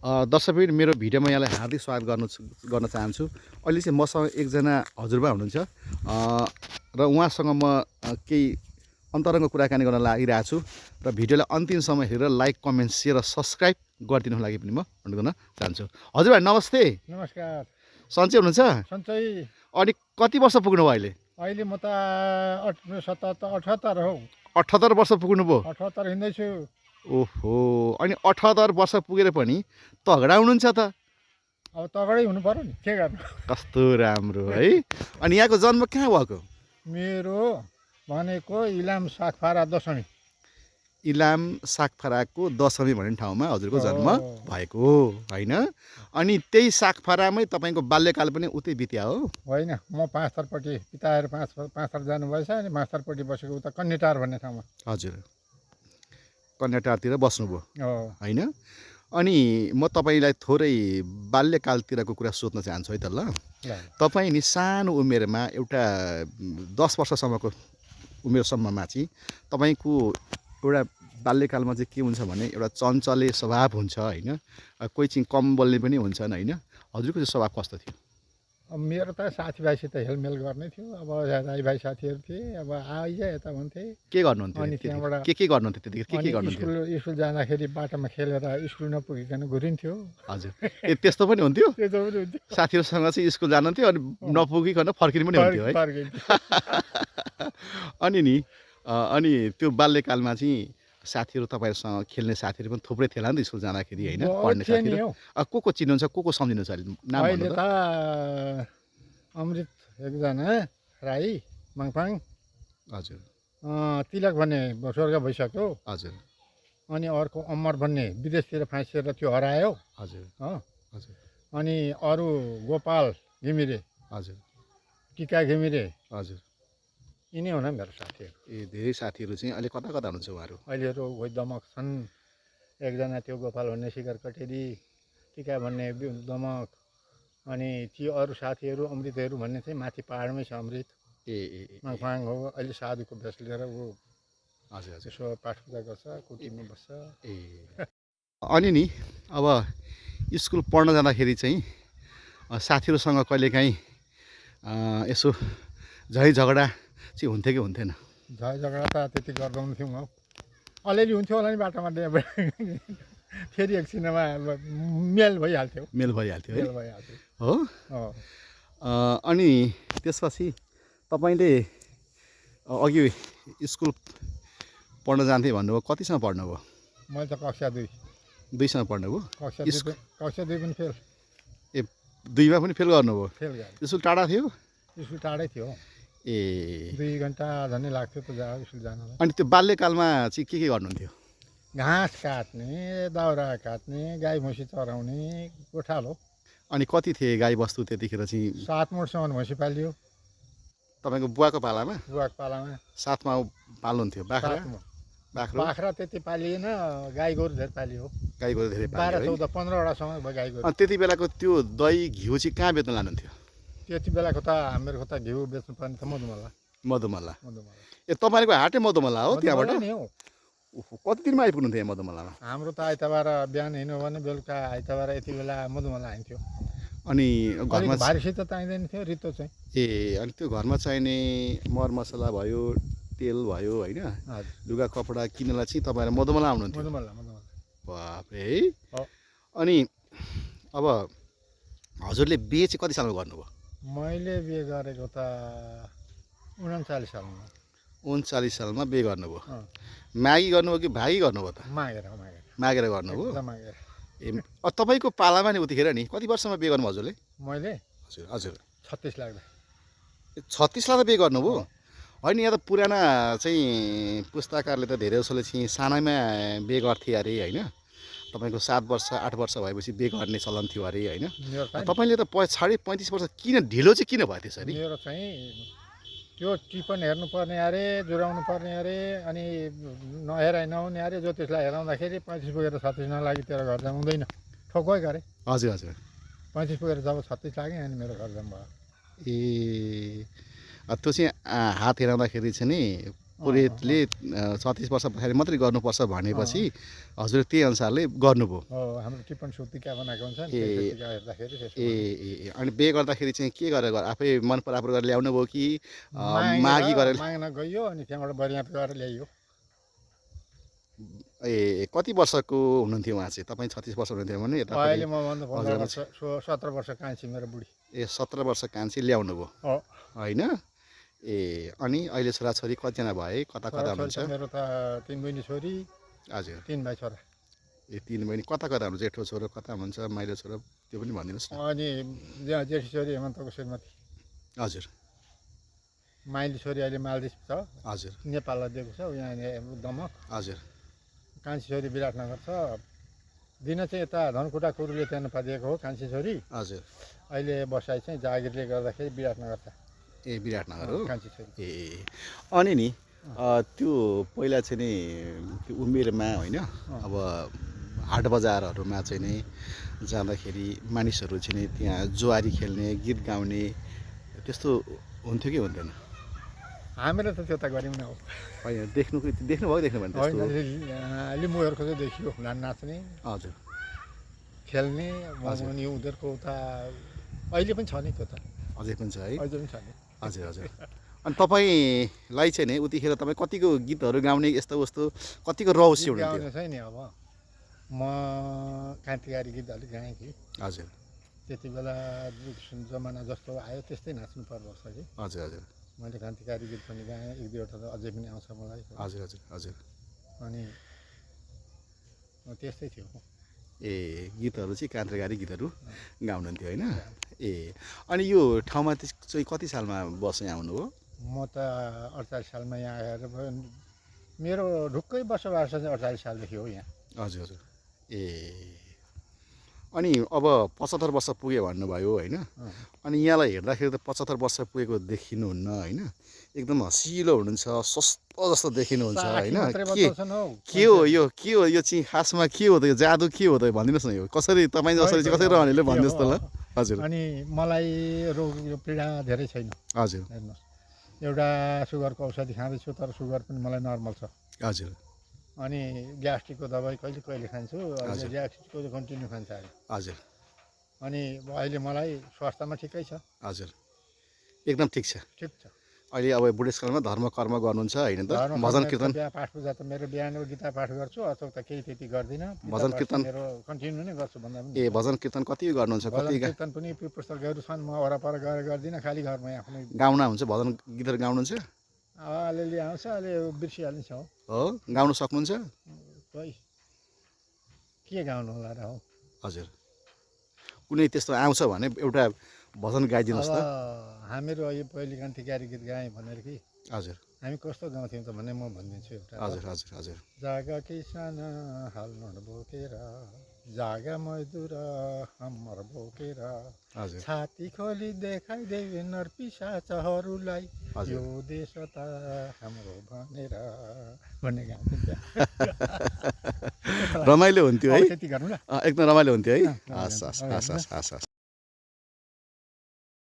दर्शकवृन्द मेरो भिडियोमा यहाँलाई हार्दिक स्वागत गर्न चाहन्छु। अहिले चाहिँ मसँग एकजना हजुरबा हुनुहुन्छ र उहाँसँग म केही अन्तरङ्ग कुराकानी गर्न लागिरहेको छु र भिडियोलाई अन्तिमसम्म हेरेर लाइक, कमेन्ट, सेयर र सब्सक्राइब गरिदिनुको लागि पनि म अनुरोध गर्न चाहन्छु। हजुरबा नमस्ते। नमस्कार। सन्चै हुनुहुन्छ? सन्चै। अनि कति वर्ष पुग्नुभयो अहिले? अहिले म त 78 हौ। 78 वर्ष पुग्नुभयो? 78 हिँड्दैछु। ओहो, अनि 78 वर्ष पुगेर पनि तगडा हुनुहुन्छ त। अब तगडै हुनु पर्यो नि, के गर्नु। कस्तो राम्रो है। अनि यहाँको जन्म कहाँ भएको? मेरो भनेको इलाम सागफारा दशमी। इलाम सागफाराको दशमी भन्ने ठाउँमा हजुरको जन्म भएको होइन? अनि त्यही सागफारामै तपाईँको बाल्यकाल पनि उतै बित्या हो? होइन, म पाँचथरपट्टि पिताहरू पाँचथर जानुभएछ। अनि पाँचथरपट्टि बसेको उता कन्याटार भन्ने ठाउँमा। हजुर, कन्याटारतिर बस्नुभयो होइन? अनि म तपाईँलाई थोरै बाल्यकालतिरको कुरा सोध्न चाहन्छु है त। ल, तपाईँ नि सानो उमेरमा एउटा 10 वर्षसम्मको उमेरसम्ममा चाहिँ तपाईँको एउटा बाल्यकालमा चाहिँ के हुन्छ भने एउटा चञ्चले स्वभाव हुन्छ होइन? कोही चाहिँ कम बोल्ने पनि हुन्छन् होइन? हजुरको चाहिँ स्वभाव कस्तो थियो? अब मेरो त साथीभाइसित हेलमेल गर्ने थियो। अब दाइभाइ साथीहरू थिए। अब आइज यता भन्थे। के गर्नुहुन्थ्यो? अनि त्यहाँबाट के गर्नुहुन्थ्यो त्यतिखेर? के गर्नुहुन्थ्यो? स्कुल जाँदाखेरि बाटोमा खेलेर स्कुल नपुगिकन घुरिन्थ्यो। हजुर, त्यस्तो पनि हुन्थ्यो? त्यस्तो पनि हुन्थ्यो। साथीहरूसँग चाहिँ स्कुल जानुहुन्थ्यो अनि नपुगिकन फर्किनु पनि हुन्थ्यो है? अनि नि अनि त्यो बाल्यकालमा चाहिँ साथीहरू तपाईँहरूसँग खेल्ने साथीहरू पनि थुप्रै थिएला नि त स्कुल जाँदाखेरि होइन? पढ्ने साथीहरू को चिन्नुहुन्छ, को सम्झिनुहुन्छ अहिले? नाम अहिले त अमृत एकजना राई मङपाङ। हजुर। तिलक भन्ने स्वर्ग भइसक्यो। हजुर। अनि अर्को अमर भन्ने विदेशतिर फाँसिएर त्यो हरायो। हजुर। हजुर। अनि अरू गोपाल घिमिरे। हजुर। टिका घिमिरे। हजुर। यिनै हो न मेरो साथीहरू। धेरै साथीहरू चाहिँ अहिले कता कता हुनुहुन्छ उहाँहरू? अहिलेहरू कोही दमक छन्। एकजना त्यो गोपाल भन्ने शिखर कटेरी, टिका भन्ने दमक। अनि ती अरू साथीहरू अमृतहरू भन्ने चाहिँ माथि पाहाडमै छ अमृत। मङपाङ हो। अहिले साधुको भेष लिएर ऊ हजुर हजुर यसो पाठ पूजा गर्छ, कुटीमा बस्छ। अनि नि अब स्कुल पढ्न जाँदाखेरि चाहिँ साथीहरूसँग कहिलेकाहीँ यसो झै झगडा चाहिँ हुन्थ्यो कि हुन्थेन? झै झगडा त त्यति गर्दैनथ्यौँ हौ। अलिअलि हुन्थ्यो होला नि बाटोमा। फेरि एकछिनमा मेल भइहाल्थ्यो। मेल भइहाल्थ्यो है? हो। अनि त्यसपछि तपाईँले अघि स्कुल पढ्न जान्थेँ भन्नुभयो, कतिसम्म पढ्नुभयो? मैले त कक्षा 2। 2सम्म पढ्नुभयो? कक्षा 2 पनि फेल। ए, 2मा पनि फेल गर्नुभयो? फेल गरेँ। स्कुल टाढा थियो? स्कुल टाढै थियो। 2 घन्टा झन्डै लाग्थ्यो त स्कुल जानलाई। अनि त्यो बाल्यकालमा चाहिँ के गर्नुहुन्थ्यो? घाँस काट्ने, दाउरा काट्ने, गाई भैँसी चराउने, गोठालो। अनि कति थिए गाई बस्तु त्यतिखेर चाहिँ? 7 मुठसम्म भैँसी पालियो। तपाईँको बुवाको पालामा? बुवाको पालामा 7मा पाल्नुहुन्थ्यो? बाख्रा त्यति पालिएन, गाई गोरु धेरै पालियो। गाई गोरु धेरै पाल्यो 12, 14, 15वटासम्म भयो गाई गोरु। अनि त्यति बेलाको त्यो दही घिउ चाहिँ कहाँ बेच्न लानुहुन्थ्यो? त्यति बेलाको त हामीहरूको त घिउ बेच्नु पर्ने त मधुमला। मधुमला। ए, तपाईँको हाटै मधुमला हो? त्यहाँबाट नि हो। कति दिनमा आइपुग्नुहुन्थ्यो यहाँ मधुमलामा? हाम्रो त आइतबार बिहान हिँड्यो भने बेलुका आइतबार यति बेला मधुमला आइन्थ्यो। अनि घरमा भारीसित चाहिँदैन थियो, रितो चाहिँ। अनि त्यो घरमा चाहिने मरमसला भयो, तेल भयो होइन, लुगा कपडा किन्नलाई चाहिँ तपाईँहरू मधुमला आउनुहुन्थ्यो? मधुमला। बाफ्रे है। अनि अब हजुरले बिहे चाहिँ कति सालमा गर्नुभयो? मैले बिहे गरेको त 39 सालमा। 39 सालमा बिहे गर्नुभयो? मागी गर्नुभयो कि भागी गर्नुभयो त? मागेर गर्नुभयो? ए, तपाईँको पालामा नि उतिखेर नि कति वर्षमा बिहे गर्नुभयो हजुरले? मैले? हजुर 36 लाग्दा। 36 लाग्दा बिहे गर्नुभयो? होइन, यहाँ त पुराना चाहिँ पुस्ताकारले त धेरै जसोले चाहिँ सानैमा बिहे गर्थे अरे होइन? तपाईँको 7 वर्ष 8 वर्ष भएपछि बिहे गर्ने चलन थियो अरे होइन? तपाईँले त 35 वर्ष किन ढिलो चाहिँ किन भयो त्यसरी? मेरो चाहिँ त्यो टिपन हेर्नुपर्ने अरे, जुराउनु पर्ने अरे, अनि नहेराइ नहुने अरे। ज्योतिषलाई हेराउँदाखेरि 35 पुगेर 36 नलागी तेरो घर जाम हुँदैन, ठोकै गरेँ। हजुर हजुर। 35 पुगेर जब 36 लाग्यो अनि मेरो घर जाम भयो। ए, त्यो चाहिँ हात हेराउँदाखेरि चाहिँ नि पुरोहितले 36 वर्ष पछाडि मात्रै गर्नुपर्छ भनेपछि हजुर त्यही अनुसारले गर्नुभयो। हाम्रो टिप्पण सुत्तिका बनाएको हुन्छ नि, ए सुत्तिका हेर्दाखेरि ए ए अनि बिहे गर्दाखेरि चाहिँ के गरेर आफै मन परापर गरेर ल्याउनु भयो कि मागी गरेर? माग्न गइयो अनि त्यहाँबाट बरियात गरेर ल्याइयो। ए कति वर्षको हुनुहुन्थ्यो उहाँ चाहिँ? तपाईँ 36 वर्ष हुनुहुन्थ्यो भने अहिले म भन्दा 15 वर्ष 17 वर्ष कान्छी मेरो बुढी। ए 17 वर्ष कान्छी ल्याउनु भयो होइन? ए अनि अहिले छोराछोरी कतिजना भए, कता कता हुनुहुन्छ? मेरो त 3 बहिनी छोरी, हजुर 3 भाइ छोरा। ए 3 बहिनी कता कता हुनुहुन्छ? जेठो छोरो कता हुनुहुन्छ, माइलो छोरो त्यो पनि भनिदिनुहोस् न। अनि जेठी छोरी हेमन्तको श्रीमती, हजुर माइली छोरी अहिले मालदिप छ, हजुर नेपाललाई दिएको छ यहाँ दमक। हजुर कान्छी छोरी विराटनगर छ। दिन चाहिँ यता धनकुटा कुरुले त्यहाँ दिएको हो कान्छी छोरी। हजुर अहिले बसाइ चाहिँ जागिरले गर्दाखेरि विराटनगर छ। ए विराटनगर हो कान्छी छोरी। ए अनि नि त्यो पहिला चाहिँ नि त्यो उमेरमा होइन, अब हाट बजारहरूमा चाहिँ नि जाँदाखेरि मानिसहरू चाहिँ नि त्यहाँ जुवारी खेल्ने, गीत गाउने त्यस्तो हुन्थ्यो कि हुन्थेन? हामीले त त्यो त गऱ्यौँ न। होइन देख्नुभयो देख्नु भने त्यस्तो? लिम्बूहरूको चाहिँ देखियो नाच्ने, हजुर खेल्ने। अनि उनीहरूको उता अहिले पनि छ नि त्यो त, अझै पनि छ है? अहिले पनि छ नि। हजुर हजुर अनि तपाईँलाई चाहिँ नि उतिखेर तपाईँ कतिको गीतहरू गाउने यस्तो उस्तो कतिको रहस्य हुनुहुन्थ्यो? गाउने चाहिँ नि अब म क्रान्तिकारी गीत अलिक गाएँ कि। हजुर त्यति बेला जमाना जस्तो आयो त्यस्तै नाच्नु पर्दछ कि। हजुर हजुर मैले क्रान्तिकारी गीत पनि गाएँ, 1-2वटा त अझै पनि आउँछ मलाई। हजुर हजुर हजुर अनि त्यस्तै थियो। ए गीतहरू चाहिँ क्रान्तिकारी गीतहरू गाउनुहुन्थ्यो होइन? ए अनि यो ठाउँमा चाहिँ कति सालमा बसेँ आउनुभयो? म त 48 सालमा यहाँ आएर मेरो ढुक्कै बसोबास चाहिँ 48 सालदेखि हो यहाँ। हजुर हजुर ए अनि अब 75 वर्ष पुग्यो भन्नुभयो होइन? अनि यहाँलाई हेर्दाखेरि त 75 वर्ष पुगेको देखिनुहुन्न होइन? एकदम हँसिलो हुनुहुन्छ, स्वस्थ जस्तो देखिनुहुन्छ होइन? के हो यो चाहिँ खासमा के हो त? यो जादु के हो त भनिदिनुहोस् न। यो कसरी तपाईँ जसरी चाहिँ कसरी रहनेले भनिदिनुहोस् त ल। हजुर अनि मलाई रोग यो पीडा धेरै छैन। हजुर हेर्नुहोस्, एउटा सुगरको औषधि खाँदैछु तर सुगर पनि मलाई नर्मल छ। हजुर अनि ग्यास्ट्रिकको दबाई कहिले कहिले खान्छु, अहिले ग्यास्ट्रिकको कन्टिन्यू खान्छ अहिले। हजुर अनि अहिले मलाई स्वास्थ्यमा ठिकै छ। हजुर एकदम ठिक छ। ठिक छ। अहिले अब बुढेसकालमा धर्म कर्म गर्नुहुन्छ होइन त? भजन कीर्तन पाठ पूजा त मेरो बिहान गीता पाठ गर्छु, अथवा त केही त्यति गर्दिनँ। भजन कीर्तन मेरो कन्टिन्यू नै गर्छु भन्दा पनि। ए भजन कीर्तन कति गर्नुहुन्छ? कति कीर्तन पनि पुस्तकहरू छन्, म वरपर गएर गर्दिनँ, खालि घरमै आफ्नै गाउन हुन्छ? भजन गीतहरू गाउनुहुन्छ? अलिअलि आउँछ, अहिले बिर्सिहाल्छ हो गाउन सक्नुहुन्छ? खोइ के गाउनु होला र हौ। हजुर कुनै त्यस्तो आउँछ भने एउटा भजन गाइदिनुहोस् त। हामीहरू यो पहिले क्रान्तिकारी गीत गाएँ भनेर कि। हजुर हामी कस्तो गाउँथ्यौँ त भने म भनिदिन्छु एउटा। हजुर हजुर हजुर जागा किसान हाल बोकेर, जागा मजदुर हमर बोकेर, हजुर छाती खोली देखाइदेऊ नरपिसाचहरूलाई, यो देश त हाम्रो भनेर भन्ने गाउँथ्यौँ। रमाइलो हुन्थ्यो है? त्यति गरौँ न, एकदम रमाइलो हुन्थ्यो है? हस् हस् हस् हस् हस्।